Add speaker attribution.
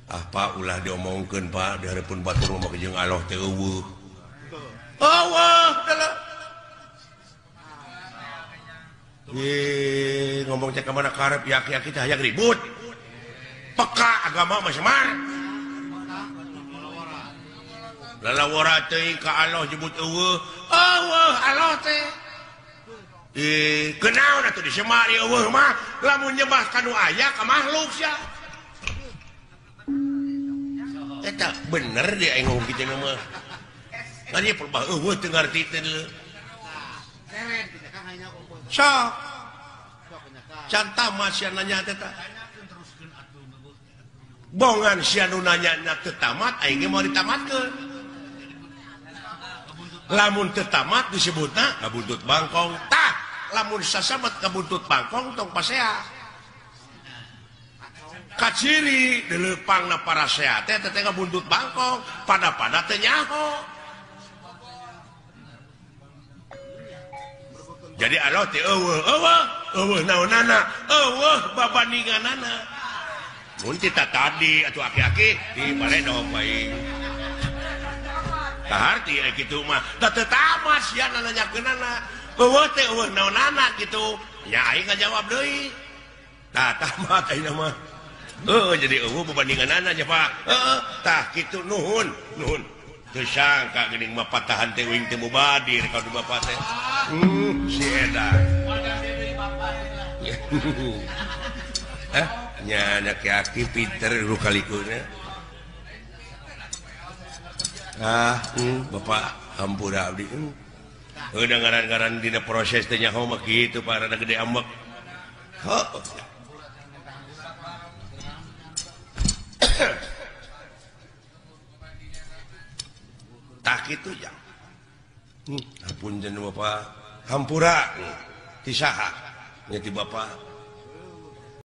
Speaker 1: Ah Pak ulah diomongkeun Pak di hareupeun batur mah jeung Allah teh eueuh. Eueuh dalah. Ye ngomong cek ka mana karep yaki-yaki teh hayang ribut. Peka agama mah semar. Lalawara teuing ka Allah nyebut eueuh. Eueuh Allah teh. Kenaon atuh disemar ieu eueuh mah lamun nyembah ka nu aya ka makhluk sia. Eta bener dia aing ngomong kitu mah. Ngan ieu perbah eueuh teu ngarti teh deuleu. Sok. Can tamat sia nanya teh tah. Bongan sia nu nanya teu tamat aing ge moal ditamatkeun. Lamun teu tamat disebutna kabuntut bangkong. Tah, lamun sasabat kabuntut bangkong tong pasea. Kaciri dileupangna parasea teh teh kabuntut bangkong, pada-pada teh nyaho. Jadi Allah teh eueuh eueuh eueuh naonana, eueuh babandinganana. Mun tita tadi atuh aki-aki di baredo bae. Kaharti aya kitu mah, da teu tamat sia nanyakeunana. Eueuh teh eueuh naonana kitu. Nya aing ngajawab deui. Tah tamat ayeuna mah. Heeh jadi eueuh babandinganana nya Pak. Heeh tah kitu nuhun, nuhun. Teu sangka geuning mah patahan teh uing teh mubadir ka du bapak teh. Si edan. Eh nya aki-aki pinter lu kalikuna. Ah, bapak hampura abdi. Udah ngaran-ngaran dina proses teh nyaho mah kitu Pak rada gede ambek. Heuh. Tah kitu ya. Ampun jeneng bapak hampura ti saha nya ti bapak.